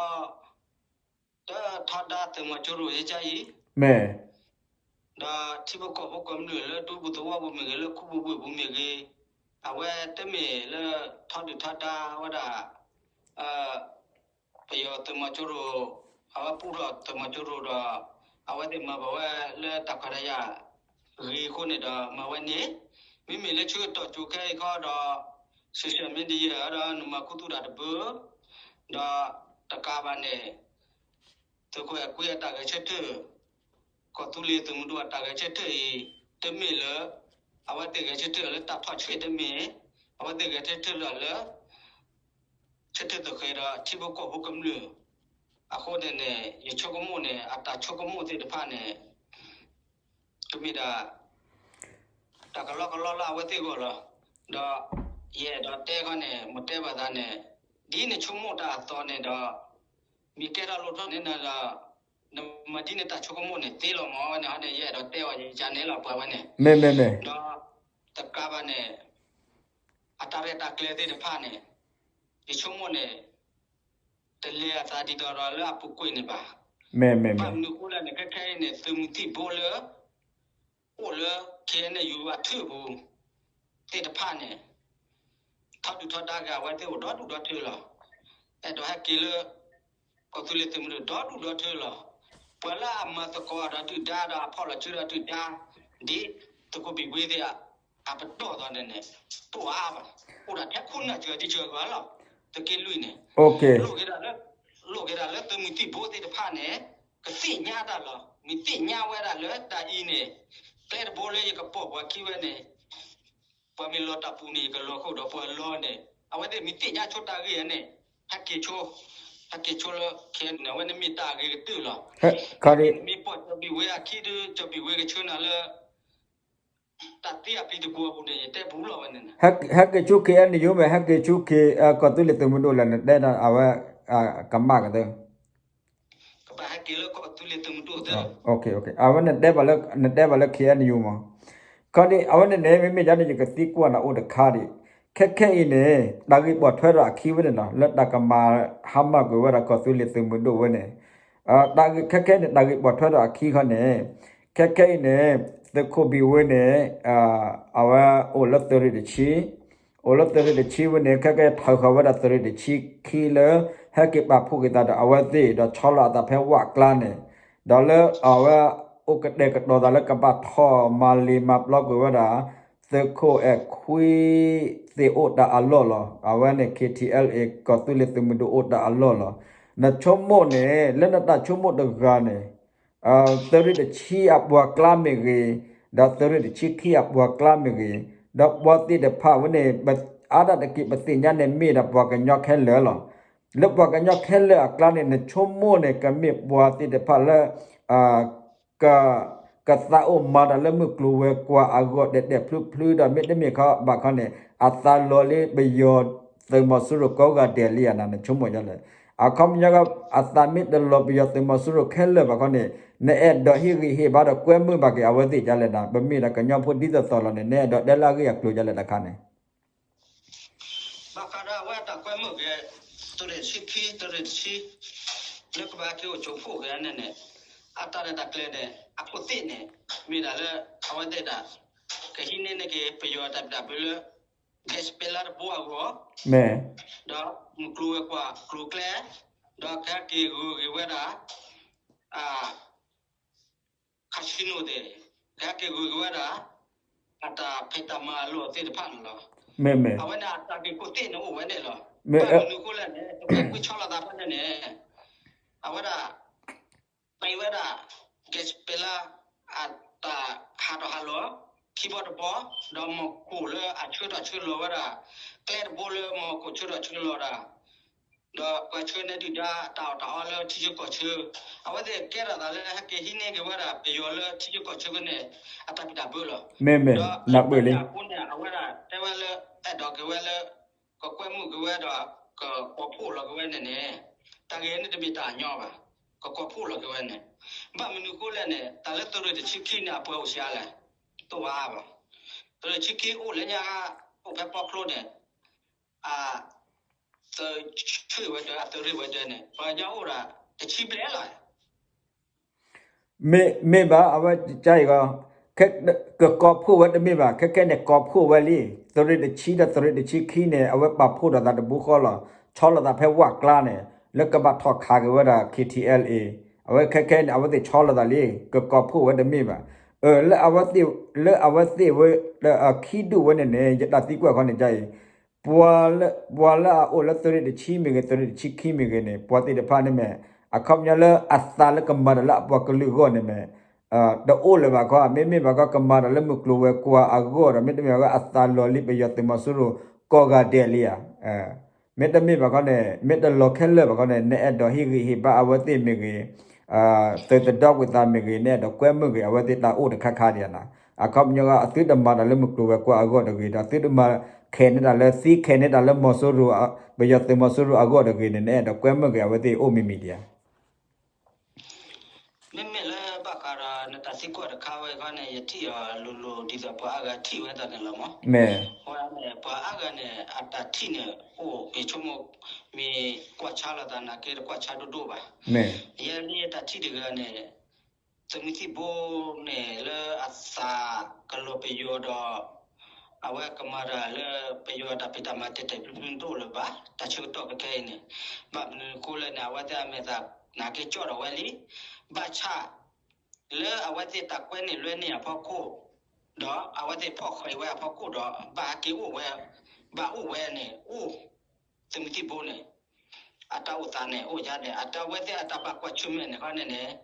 တထီဒါသုးမီၤကၠိရိၤယကါအံၤ မ့ၢ် ဒီးထံဖိကီၢ်ဖိကမျၢၢ်လၢဒူပူၤသဝီပူၤမ့ၢ်ဂ့ၤ လၢခူပူၤဝ့ၢ်ပူၤမ့ၢ်ဂ့ၤ အဝဲတမ့ၢ်လၢထီဒုၣ်ထီဒါဝဲဒၣ် ပယီၤသုးမီၤကၠိရိၤ အဝဲပူထီၣ်သုးမီၤကၠိရိၤဒီး အဝဲသ့ၣ်မၤဘၣ်ဝဲလၢတၢ်ခွဲးတၢ်ယာ်ဂ့ၤအဃိန့ၣ်ဒီးမၤဝဲန့ၣ် မ့မ့ၢ်လၢဆၢကတီၢ်ကၠိခဲအံၤခီဒီး social media ဒီးနမၤခူသူၣ်တၢ်တဘၢ ဒီးတကးဘၣ်န့ၣ် သုးခိၣ်အဲၣ်ခွံအတၢ်ဂဲၤဆၢထၢၣ် ကီၢ်သူလ့ၤသုးမုၢ်ဒိၣ်အတၢ်ဂဲၤဆၢထၢၣ်အံၤ တမ့ၢ်လၢ အဝဲသ့ၣ်ဂဲၤဆၢထၢၣ်လၢတၢ်ထီၣ်ဆှံတမ့ၢ် အဝဲသ့ၣ်ဂဲၤဆၢထၢၣ်လၢ ဆၢ ကတဲာ်ကတီၤက့ၤဒီးထံဖိကီၢ်ဖိကမျၢၢ်, အဃိန့ၣ်န့ၣ် ယဆိကမိၣ်န့ၣ် အတၢ်ဆိကမိၣ်သ့ၣ်တဖၣ်န့ၣ် ကမ့ၢ်ဒၣ် တၢ်ကလီကလီလၢအဝဲသ့ၣ်အဂီၢ်လီၤ. ဒီးယအဲၣ်ဒိးတဲခီန့ၣ် မ့ၢ်တဲဘၣ်သးန့ၣ် ဒ်နဆိကမိၣ်တၢ်အသိးန့ၣ်ဒီး မ့ၢ်ကဲထီၣ်လိၣ်ထီၣ်န့ၣ်ဒီး နမၤဒ်နတၢ်ဆိကမိၣ်န့ၣ်သ့လီၤမး. အဝဲန့ၣ်ဟီန့ၣ် ယအဲၣ်ဒိးတဲအီၤ ယကန့ၣ်လီၤပှၤဝဲန့ၣ်, ဒီးတကးဘၣ်န့ၣ် အတၢ်ရဲၣ်တၢ်ကျဲၤသ့ၣ်တဖၣ်န့ၣ် ယဆိကမိၣ်န့ၣ် တလဲၤအသးဒ်သိးဒီးလၢအပူၤကွံာ်န့ၣ်ဘၣ်. ဘၣ်မနုၤအဃိလဲၣ်န့ၣ် ခဲခဲအံၤန့ၣ် သုးမုၢ်သံၣ်ဘိလၢ အိၣ်လၢ ခ့ၣ်အဲၣ်ယူၣ် အထူၣ်ပူၤသ့ၣ်တဖၣ်န့ၣ် ထီဒုၣ်ထီဒါက့ၤအဝဲသ့ၣ်အိၣ်ဒီဒူၣ်ဒီထၢလီၤ. အဲၣ်ဒိးဟဲက့ၤလၢ ကီၢ်သူလ့ၤသုးမုၢ်ဒိၣ်ဒီဒူၣ်ဒီထၢလီၤ. ပှၤလၢအမၤသကိးဒီးဒုၣ်ဒါဒီးအဖီၣ်လီၤစုဒီးဒုၣ်ဒါ ဒ်သုးခိၣ်ဘံၣ်ဝ့သ့ၣ် အပတီၢ်သီန့ၣ်န့ၣ် တအိၣ်အါဘၣ်. အိၣ်ဒၣ်ထဲခိၣ်နၢ်စှၤဒံစှၤဂၤလီၤ. သုးက့လွံၢ်န့ၣ် လိၣ်က့ၤဒၣ်လၢ လိၣ်က့ၤဒၣ်လၢသုးမုၢ်သံၣ်ဘိသ့ၣ်တဖၣ်န့ၣ် ကသ့ၣ်ညါတၢ်လီၤ. မ့ၢ်သ့ၣ်ညါဝဲဒၣ်လၢတၢ်အံၤန့ၣ် ကျဲတဘိလၢယကပိာ်ပှၤခံဝဲန့ၣ် ပှၤမ့ၢ်လီၤတၢ်ပူၤန့ၣ် ယကလီၤဃိဒီးပှၤလီၤန့ၣ် အဝဲသ့ၣ်မ့ၢ်သ့ၣ်ညါဆိတၢ်ဂ့ၢ်န့ၣ် ဟဲက့ၤဆိ ဟဲက့ၤဆိလၢ ခ့ၣ်အဲၣ်ယူၣ် န့ၣ် အဝဲန့ၣ်မ့ၢ်တၢ်အဂ့ၤကတၢၢ်လီၤ. မ့ၢ်ပိာ်ကၠီဘံၣ်ဝ့အခံဒီး ကၠီဘံၣ်ဝ့ကဆှၢနၤလၢ တၢ်သံအပျံၤတပူၤအပူၤန့ၣ် ယတဲပူၤလီၤဝဲန့ၣ် ဟဲက့ၤဆူ ခ့ၣ်အဲၣ်ယူၣ် မ့ၢ်ဟဲက့ၤဆူ ကီၢ်သူလ့ၤသုးမုၢ်ဒိၣ်လဲၣ် နတဲဒၣ်အဝဲ ကမၣ်ကသၢ ကဘၣ်ဟဲက့ၤလၢကီၢ်သူလ့ၤသုးမုၢ်ဒိၣ်သၢ အဝဲနတဲဘၣ်လၢ နတဲဘၣ်လၢ ခ့ၣ်အဲၣ်ယူၣ် မး. ခီဒ် အဝဲန့ၣ်န့ၣ် မ့မ့ၢ်ဒ်န့ၣ် ယကသံကွၢ်နၤအိၣ်တခါဒံး, ခဲခဲအံၤန့ၣ် တၢ်ဂ့ၢ်ပိာ်ထွဲဒီးအခံဝဲန့ၣ်လီၤ လၢတၢ်ကမၤဟါမၢ်ကွံာ်ဝဲဒၣ်ကီၢ်သူလ့ၤသုးမုၢ်ဒိၣ်ဝဲန့ၣ် တၢ်ဂ့ၢ်ခဲခဲန့ၣ် တၢ်ဂ့ၢ်ပိာ်ထွဲဒီးအခံခီန့ၣ် ခဲခဲအံၤန့ၣ် သုးခိၣ်ဘံၣ်ဝ့န့ၣ် အဝဲအိၣ်လၢသုးရ့ၣ်တဆံ အိၣ်လၢသုးရ့ၣ်တဆံဝဲန့ၣ် ခဲကဲထၢၣ်ဃီၤဝဲဒၣ်သုးရ့ၣ်တဆံခံလၢ ဟဲက့ၤပာ်ဖှိၣ်က့ၤသးဒီးအဝဲသ့ၣ် ဒီးဆီလီၤအသးဖဲဝၣ်ကျါန့ၣ်, ဒီးလၢအဝဲအိၣ်ကတဲာ်ကတီၤသးလၢကဘၣ်ထီၣ်မၤလ့ၤမၤပျီကွံာ်ဝဲဒၣ် သုးခိၣ်အဲၣ်ခွံသ့ၣ်အိၣ်တၢ်အလီၢ်လီၤ. အဝဲန့ၣ် ခ့ၣ်ထံၣ်အဲလ်အ့ၣ် ကီၢ်သူလ့ၤသုးမုၢ်ဒိၣ်အိၣ်တၢ်အလီၢ်လီၤ. နဆိကမိၣ်န့ၣ် လၢနတၢ်ဆိကမိၣ်တဂၤန့ၣ် သုးရ့ၣ်တဆံအပှၤကျါမ့ၢ်ဂ့ၤ, ဒီးသုးရ့ၣ်တဆံခံအပှၤကျါမ့ၢ်ဂ့ၤ, ဒီးပှၤသ့ၣ်တဖၣ်ဝဲန့ၣ် အါဒၣ်တက့ၢ်ပသ့ၣ်ညါန့ၣ် မ့ၢ်ဒၣ်ပှၤကညီခဲလၢာ်လီၤ. လၢပှၤကညီခဲလၢာ်အကျါန့ၣ် နဆိကမိၣ်န့ၣ် ကမ့ၢ်ပှၤသ့ၣ်တဖၣ်လၢ က ကသးအိၣ်မၤတၢ်လၢမုၢ်ကျိၤဝဲၤကွာ်အဂီၢ်ဒဲးဒဲးဖျုးဖျုးဒီး မ့တမ့ၢ်ခီဘၣ်ခီန့ၣ် အသးလီၤလံပယီၤသုးမီၤစိရိၤကိးဂၤဒဲးလံဧါ နဆိကမိၣ်ဒ်လဲၣ်. အခီပညီ အသးမ့ၢ်တလီၤပယီၤသုးမီၤစိရိၤခဲလၢာ်ဘၣ်ခီန့ၣ် နအဲၣ်ဒိးဟ့ၣ်ဂံၢ်ဟ့ၣ်ဘါဒီးကွဲမုာ်ဘၣ်က့ၤအဝဲသ့ၣ်ဒ်လဲၣ်နၤ, ပမ့ၢ်ဒၣ်ကညီဖိဒ်သိးသိးလီၤန့ၣ် နအဲၣ်ဒိးတဲလၢအဂ့ၢ်အကျိၤဒ်လဲၣ်တခါန့ၣ် ဘၣ်ဃးဒီးအဝဲတၢ်ကွဲမုာ်က့ၤ သုးရ့ၣ်တဆံခံ သုးရ့ၣ်တဆံ လၢကဘၣ်က့ၤအိၣ်ကၠိဖှိၣ်က့ၤန့ၣ်န့ၣ် အတၢ်ရဲၣ်တၢ်ကျဲၤန့ၣ် အခိၣ်သ့ၣ်န့ၣ် မ့ၢ်ဒၣ်လၢ အဝဲသ့ၣ်ဒၣ် ကဟံးန့ၢ်န့ၢ်က့ၤ ပယီၤတၢ်ဘံၣ်တၢ်ဘၢလၢ ကဲးစပ့လါတဘိအဂီၢ် ဒီးမုၢ်ကျိၤဝဲၤကွာ်ကျိၤကျဲ ဒီးကဟဲက့ၤဂုၤက့ၤဝဲဒၣ် casino သ့ၣ်, ကဟဲက့ၤဂုၤက့ၤဝဲဒၣ် အတၢ်ဖံးတၢ်မၤအလီၢ်သ့ၣ်တဖၣ်န့ၣ်လီၤ. အဝဲန့ၣ်အတၢ်ဂ့ၢ်ခိၣ်သ့ၣ်န့ၣ်အိၣ်ဝဲန့ၣ်လီၤ. ဘၣ်မနုၤအဃိလဲၣ်န့ၣ် တကွဲးကွံာ်ဆီလီၤသးဖဲန့ၣ်န့ၣ် အဝဲဒၣ် ပံးဝဲဒၣ် ကဲးစပ့လါ အတၢ်ဟးထီၣ်ဟးလီၤ ခံဘီတဘီ ဒီးမီၢ်ခိၣ်လၢအဆှၢထီၣ်ဆှၢလီၤဝဲဒၣ် ကျဲတဘိလၢမီၢ်ခိၣ်ဆှၢထီၣ်ဆှၢလီၤဒၣ် ဒီးပှၤဆှၢန့ၢ်ဒုၣ်ဒါတၢ်အီၣ်တၢ်အီလၢထံဆၢကီၢ်ဆၢ, အဝဲသ့ၣ်ကဲထီၣ်သးလၢဟဲက့ၤဟံးန့ၢ်က့ၤဝဲဒၣ်ပယီၤလၢထံဆၢကီၢ်ဆၢကန့ၣ် အတၢ်ဘံၣ်တၢ်ဘၢလီၤ. ဒီးအဃိန့ၣ် အဝဲဒၣ်တဲဝဲလၢ အဲၣ်ဒိးက့ၤဝဲလၢ ကကွဲမုာ်က့ၤဝဲဒီး ကကိးဖှိၣ်လီၤက့ၤဝဲန့ၣ်န့ၣ် တၢ်ဂ့ၢ်န့ၣ်တမ့ၢ်တၢ်ညီဘၣ်, ကကိးဖှိၣ်လီၤက့ၤဝဲန့ၣ်, ဘၣ်မနုၤအဃိလဲၣ်န့ၣ် တၢ်လၢသုးရ့ၣ်တဆံခံန့ၣ် အပှၤအိၣ်ဆံးအါလဲၣ်, တအိၣ်အါဘၣ်, သုးရ့ၣ်တဆံခံအိၣ်လၢညါ အိၣ်ဖဲပီချိန့ၣ် အ သုးဆၢဝဲဒၣ် အသုးရ့ၣ်ဝဲဒၣ်န့ၣ် ပှၤကညီအိၣ်ဒၣ်တဆံဘျဲၣ်လီၤ. မ့ၢ်ဘၣ် အဝဲကါအံၤဂီၢ် ကကိးဖှိၣ်ဝဲတမ့ၢ်ဘၣ်, ခဲခဲန့ၣ် ကိးဖှိၣ်ဝဲလံ, သုးရ့ၣ်တဆံဒီးသုးရ့ၣ်တဆံခံန့ၣ် အဝဲပာ်ဖှိၣ်ဒီးသးတဘိဃီလီၤ, ဆီလီၤသးဖဲဝၣ်ကျါန့ၣ် လၢကဘၣ်ထီၣ်ခးက့ၤဝဲဒၣ် ခ့ၣ်ထံၣ်အဲလ်အ့ၣ်, အဝဲခဲခဲန့ၣ် အဝဲသ့ၣ်ဆီလီၤသးလံ, ကကိးဖှိၣ်ဝဲတမ့ၢ်ဘၣ်. လၢအဝဲသ့ၣ် လၢအဝဲသ့ၣ်ဝဲ ခံဒူၣ်ဝဲန့ၣ်န့ၣ် ယတၢ်သံကွၢ်ခီန့ၣ်ကါအံၤ ပှၤလၢအအိၣ်လၢသုးရ့ၣ်တဆံမ့ၢ်ဂ့ၤ သုးရ့ၣ်တဆံခံမ့ၢ်ဂ့ၤန့ၣ် ပှၤသ့ၣ်တဖၣ်န့ၣ်မ့ၢ် အခီပညီလၢအသးလၢကမၤတၢ်လၢအပှၤကလုာ်အဂီၢ်န့ၣ်မ့ၢ် တအိၣ်လၢၤဘၣ်ခီ, မ့မ့ၢ်ဘၣ်ခီ ကမၤတၢ်လၢမုၢ်ကျိၤဝဲၤကွာ်အဂီၢ်ဒီး မ့တမ့ၢ်ဘၣ်ခီ အသးလီၤလံပယီၤသုးမီၤစိရိၤကိးဂၤဒဲးလံဧါ. မ့တမ့ၢ်ဘၣ်ခီန့ၣ် မ့ၢ်တလီၤခဲလၢာ်ဘၣ်ခီန့ၣ် နအဲၣ်ဒိးဟ့ၣ်ဂံၢ်ဟ့ၣ်ဘါအဝဲသ့ၣ်မ့ၢ်ဂ့ၤ, သုးသဒီကွံာ်သးမ့ၢ်ဂ့ၤ နအဲၣ်ဒိးကွဲမုာ်ဂ့ၤ အဝဲသ့ၣ်တၢ်အိၣ်တခါခါဒံးဧါနီၤ. အခီပညီ အသုတမၤတၢ်လၢမုၢ်ကျိၤဝဲၤကွာ်အဂီၢ်တဂ့ၤဒီး သုတမၤခဲးန့ၢ်တၢ်လၢသံခဲးန့ၢ်တၢ်လၢမီၤစိရိၤ, ပယီၤသုးမီၤစိရိၤအဂီၢ်တဂ့ၤန့ၣ် နအဲၣ်ဒိးကွဲမုာ်ဂ့ၤ အဝဲသ့ၣ်အိၣ်မံၤမံၤဒံးဧါ. မ့မ့ၢ်လၢဘၣ်ဃးဒီးနတၢ်သံကွၢ်တခါဝဲခီန့ၣ် ယထံၣ်အီၤလိၤလိၤဒ်သိးပှၤအါဂၤထံၣ်ဝဲဒၣ်န့ၣ်လီၤမး. မ့ၢ်, ဝဲန့ၣ် ပှၤအါဂၤန့ၣ် အတၢ်ထံၣ်န့ၣ် အိၣ် ယဆိကမိၣ် မ့ၢ်ကွၢ်ဆါလိာ်သးနာ်က့ တကွၢ်ဆါဒိၣ်ဒိၣ်ဘၣ်. မ့ၢ်, ယဲလၢယတၢ်ထံၣ်တဂၤန့ၣ် သုးမုၢ်သံၣ်ဘိန့ၣ် လၢအသးကလီၤပယီၤဒီး အဝဲကမၤတၢ်လၢပယီၤတၢ်ဖံးတၢ်မၤတဲာ်တဲာ်ဖျုးဖျုးတအိၣ်လၢၤဘၣ်, တၢ်ဆၢကတီၢ်ခဲခဲအံၤန့ၣ်, ဘၣ်မနုၤအဃိလဲၣ်န့ၣ် အဝဲသ့ၣ်အမဲာ်သးနာ်က့ကၠီၣ်ထီၣ်ဝဲလံ, ဘၣ်ဆၣ် လၢအဝဲသ့ၣ်တၢ်ကွဲန့ၢ်လွဲန့ၢ်အဖီခိၣ်, ဒီးအဝဲသ့ၣ်ဖီၣ်ဃဲးဝဲအဖီခိၣ်ဒီး ဘၣ်ဟဲက့ၤအိၣ်ဝဲ, ဘၣ်အိၣ်ဝဲန့ၣ် အိၣ် သုးမုၢ်သံၣ်ဘိန့ၣ် အတၢ်အိၣ်သးန့ၣ် အိၣ်ယါန့ၣ် အတၢ်ဝဲသ့ၣ်အတၢ်ဘၣ်ကွၢ်ဆၢၣ်မဲာ်န့ၣ်ခီန့ၣ်န့ၣ်,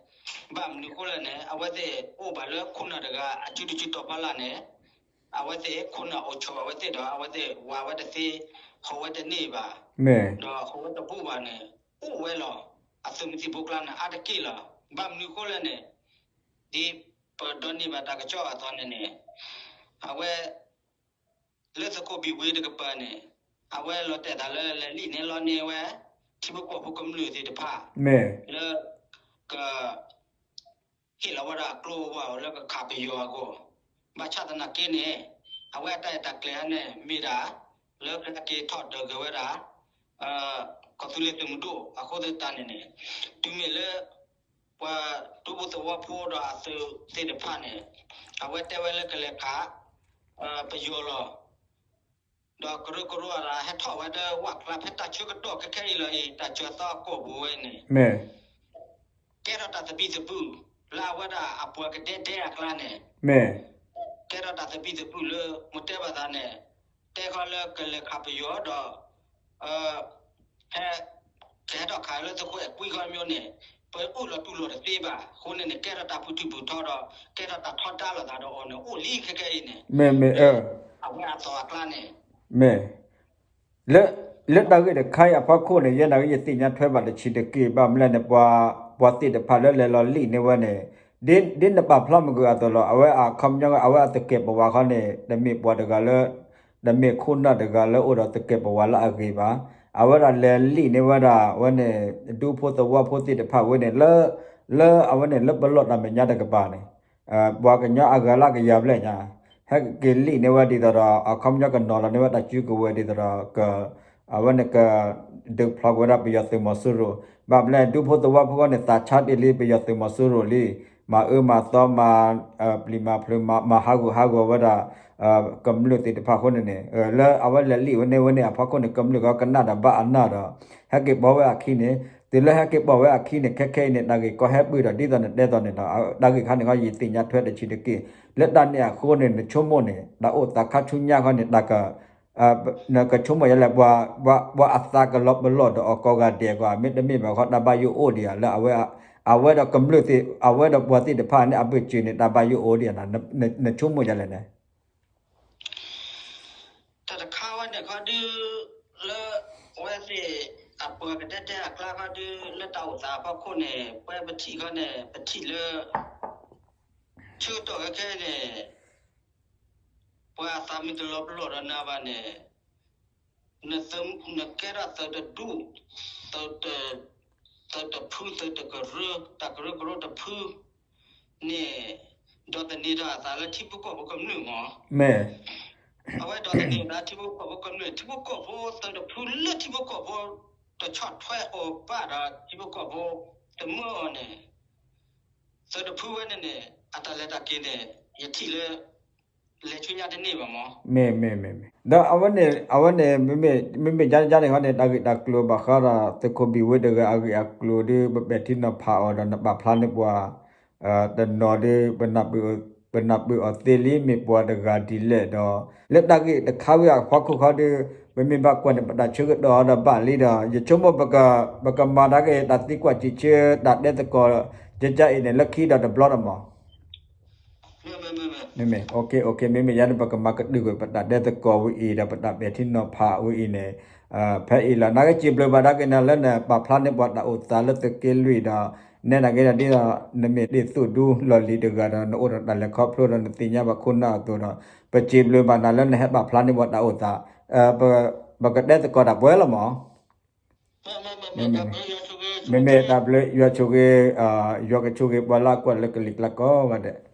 ဘၣ်မနုၤအဃိလဲၣ်န့ၣ် အဝဲသ့ၣ်အိၣ်ဘၣ်လၢခိၣ်နၢ်တဂၤ အစုတစုတီၤဖီလာ်န့ၣ်, အဝဲသ့ၣ်ခိၣ်နၢ်အိၣ်ဆိးအဝဲသ့ၣ်ဒီး အဝဲသ့ၣ်ဝၤဝဲတသ့, ဟီၣ်ဝဲတန့ၢ်ဘၣ်, ဒီးဟီၣ်ဝဲတဘူးဘၣ်န့ၣ် အိၣ်ဝဲလီၤ. အသုးမုၢ်သံၣ်ဘိကျါန့ၣ် အါတက့ၢ်လီၤ. ဘၣ်မနုၤအဃိလဲၣ်န့ၣ်, ဒ်ပဒိးန့ၢ်ဘၣ်တၢ်ကစီၣ်အသိးန့ၣ်န့ၣ်, အဝဲ လၢသုးခိၣ်ဘံၣ်ဝ့တကပၤန့ၣ်, အဝဲလီၤတဲာ်သးလၢလဲၤလံၣ်န့ၢ်လီန့ၢ်ဝဲ ထံဖိကီၢ်ဖိကမျၢၢ်သ့ၣ်တဖၣ် လၢ က ဟ့ၣ်လီၤဝဲဒၣ်ကျိဝဲလၢကခးပယီၤအဂီၢ်, ဘၣ်ဆၣ်သနာ်က့န့ၣ်, အဝဲအတၢ်အဲၣ်တၢ်ကျဲၤန့ၣ် မ့ၢ်ဒၣ် လၢကဟဲက့ၤထီၣ်ဒၢးက့ၤဝဲဒၣ် ကီၢ်သူလ့ၤသုးမုၢ်ဒိၣ်အဃိသတးန့ၣ်န့ၣ်, တုၤမ့ၢ်လၢ ပှၤဒူဖိသဝီဖိဒီးအသုးသ့ၣ်တဖၣ်န့ၣ်, အဝဲတဲဝဲလၢကလဲၤခး ပယီၤလီၤ. ဒီးကရၢကရိအတၢ်ဟဲထီၣ်ဝဲဒၣ်ဝၣ်ကျါ ဖဲတၢ်ဆၢကတီၢ်ခဲခဲအံၤလီၤအံၤ တၢ်စၢၤသီအကီၢ်ပူၤဝဲန့ၣ်, ကဲထီၣ်တၢ်သဘံၣ်သဘုၣ် လၢအဝဲဒၣ်အပှၤကဒဲဒဲအကျါန့ၣ်, ကဲထီၣ်တၢ်သဘံၣ်သဘုၣ်လၢ မ့ၢ်တဲဘၣ်သးန့ၣ်, တဲခီလၢကလဲၤခးပယီၤဒီး ဟဲ ကဟဲထီၣ်ခးလၢသုးခိၣ်အဲၣ်ကွံခီမ့ၢ်န့ၣ်, ပအိၣ်လီၤတူၢ်လိာ်တသ့ဘၣ်အဃိန့ၣ်န့ၣ် ကဲထီၣ်တၢ်ဖုၣ်ထူၣ်ဖုၣ်ထီဒီး ကဲထီၣ်တၢ်ထီဒါလိာ်သးဒီးအီၤန့ၣ် အိၣ်လံခဲခဲအံၤန့ၣ်, မ့ၢ်မ့ၢ် အဝဲအသီအကျါန့ၣ်, မ့ၢ် လၢ လၢတၢ်ဂ့ၢ်တခါအံၤအဖီခိၣ်န့ၣ် ယဲဒၣ်ကယသ့ၣ်ညါထွဲဘၣ်တဆံးတက့ၢ် ဘၣ်မနုၤလဲၣ်န့ၣ် ပှၤ ပှၤသ့ၣ်တဖၣ်လၢလဲၤလီၤလံၣ်န့ၢ်ဝဲန့ၣ်, ဒ် ဒ်နပာ်ဖျါမုၢ်ကၢအသိးလီၤ အဝဲအခီပညီ အဝဲအသကဲာ်ပဝးခီန့ၣ် တမ့ၢ်ပှၤတဂၤလၢ တမ့ၢ်ခိၣ်နၢ်တဂၤလၢအိၣ်ဒီးသကဲာ်ပဝးလၢအဂ့ၤဘၣ်. အဝဲဒၣ်လဲၤလံၣ်န့ၢ်ဝဲဒၣ် အဝဲန့ၣ် ဒူဖိသဝီဖိသ့ၣ်တဖၣ်ဝဲန့ၣ် လၢ လၢအဝဲန့ၣ် လၢပလီၢ်တၢ်မဲာ်ညါတကပၤန့ၣ် ပှၤကညီအဂၤလၢကယၤဘျဲၣ်ညါ ဟဲက့ၤလံၣ်န့ၢ်ဝဲဒ်သိးဒီး အခီပညီကနီၤလီၤန့ၢ်ဝဲတၢ်စုကဝဲၤဒ်သိးဒီး က အဝဲန့ၣ်က ဒုးဖျီကွံာ်ဝဲဒၣ်ပယီၤသုးမီၤစိရိၤ, ဘၣ်မနုၤလဲၣ် ဒူဖိသဝီဖိဃီန့ၣ် သးဆါတ့ၢ်လံပယီၤသုးမီၤစိရိၤလံ, မၤအၢမၤသီ မၤ ပျံၤမၤဖုး မၤဟးဂူာ်ဟးဂီၤဝဲဒၣ် ကမျၢၢ်သ့ၣ်တဖၣ်အဃိန့ၣ်န့ၣ် လၢအဝဲလဲၤလံၣ်ဝဲန့ၢ်ဝဲန့ၣ်အဖီခိၣ်န့ၣ် ကမျၢၢ်ကီကနၣ်ဒီးဘၣ်အနၢ်ဒီး ဟဲက့ၤပိာ်ဝဲအခံန့ၣ်, တုၤလၢဟဲက့ၤပိာ်ဝဲအခံန့ၣ် ခဲခဲအံၤန့ၣ် တၢ်ဂ့ၢ်ကီဟဲပၢၢ်ဒီး ဒ်သိးနတဲသိးန့ၣ်ဒီး တၢ်ဂ့ၢ်ခါန့ၣ်ခီ ယသ့ၣ်ညါထွဲတဆံးတက့ၢ်, လၢတၢ်န့ၣ်အဃိန့ၣ် နဆိကမိၣ်န့ၣ် တၢ်အိၣ်သးခါဆူညါခီန့ၣ် တၢ်က နကဆိကမိၣ်ယဲလဲၣ် ပှၤ ပှၤအသးကလီၤပလီၢ်ဒီးအီၤကိးဂၤဒဲးကွၢ် မ့တမ့ၢ်ဘၣ်ဃီ တၢ်ဘၣ်ယိၣ်အိၣ်ဒံးဧါ လၢအဝဲ အဝဲဒီးကမျၢၢ်သ့ၣ် အဝဲဒီးပှၤသ့ၣ်တဖၣ်န့ၣ် အဘၢၣ်စၢၤန့ၣ် တၢ်ဘၣ်ယိၣ်အိၣ်ဒံးဧါ နဆိကမိၣ်ယဲလဲၣ်န့ၣ် တၢ်တခါဝဲန့ၣ်ခီဒု လၢ အဝဲသ့ၣ် အပှၤကတဲတဲအကျါခီဒု လၢတၢ်အိၣ်သးအဖီခိၣ်န့ၣ် ပဝဲပထံၣ်ခီန့ၣ် ပထံၣ်လၢ ဆၢကတီၢ်ခဲခဲန့ၣ် ပှၤအသးမ့ၢ်တလီၤပလိာ်ဒီးနၤဘၣ်န့ၣ် နကဲထီၣ်သုးတဒူၣ်, သုးတဖု သုးတကရၢ, တၢ်ကရၢကရိတဖုန့ၣ် ဒိးသန့ၤထီၣ်အသးလၢထံဖိကီၢ်ဖိကမျၢၢ်မး, အဝဲဒိးသန့ၤအသးထံဖိကီၢ်ဖိကမျၢၢ် ထံဖိကီၢ်ဖိသုးတဖုလၢထံဖိကီၢ်ဖိ တဆီၣ်ထွဲအီၤဘၣ်ဒီးထံဖိကီၢ်ဖိတမၢအီၤန့ၣ် သုးတဖုဝဲန့ၣ်န့ၣ် အတၢ်လဲၤတၢ်က့ၤန့ၣ် ယထံၣ်လၢ လဲၤဆူညါတန့ၢ်ဘၣ်မး. မ့ၢ် မ့ၢ် မ့ၢ် မ့ၢ် ဒီးအဝဲန့ၣ် အဝဲန့ၣ် မ့မ့ၢ် မ့မ့ၢ်ယါန့ၣ်ခီန့ၣ် တၢ်ဂ့ၢ်တၢ်ကျိၤဘၣ်ဃးဒီး သုးခိၣ်ဘံၣ်ဝ့တဂၤအဂ့ၢ်အကျိၤဒီး ပပဲာ်ထံနီၤဖးအီၤဒီး နပာ်ဖျါန့ၢ်ပှၤ တနီၤဒီး ပနၢ်ပၢၢ်အီၤသ့လံ မ့ၢ်ပှၤတဂၤဒ်လဲၣ်ဒီး လၢတၢ်ဂ့ၢ်တခါဝဲအဖီခိၣ်ခီဒီး ပမ့ၢ်ဘၣ်ကွၢ်န့ၣ် ပတၢ်ဆၢကတီၢ်ဒီးဘၣ်လံဒီး ယဆိကမိၣ် ပကမၤတၢ်ဂ့ၢ်တၢ်သံကွၢ်စံးဆၢ တၢ်တဲသကိး ကကအံၤန့ၣ် လၢခံဒီးတဘျီဒီးမး. မ့ၢ် မ့ၢ် မ့ၢ် မ့ၢ် မ့မ့ၢ် မ့မ့ၢ်ယၤန့ၣ် ပကမၤကဒုးကွံာ်ပတၢ်ဒဲသကိးဝဲအံၤ ဒီးပတၢ်ပဲာ်ထံနီၤဖးဝဲအံၤန့ၣ် ဖဲအံၤလီၤ. နာ်က့ စံးဘျုးဘၣ်ဒၣ်က့ၤနၤလၢနပာ်ဖျါန့ၢ်ပှၤတၢ်အိၣ်သးလၢ သုးက့လွံၢ်ဒီး နဲဒၣ်က့ၤဒီး ဒ်သိးနမ့ၢ်ဒ်သိးဒူလီၢ်လံၤတဂၤဒီး နအိၣ်ဒီးတၢ်လဲၤခီဖျိဒီး နသ့ၣ်ညါဘၣ်ခိၣ်နၢ်အသိးဒီး ပစံးဘျုးဘၣ်နၤလၢနဟဲပာ်ဖျါန့ၢ်ပှၤတၢ်အိၣ်သး ပကတဲသကိးတၢ်ပှဲၤလီၤမး. မ့မ့ၢ်တၢ်ဘျုး ယွၤဆိၣ်ဂ့ၤ, ယွၤကဆိၣ်ဂ့ၤပှၤလၢအကွၢ်လၢကလံၤကျါကိးဂၤဒဲး.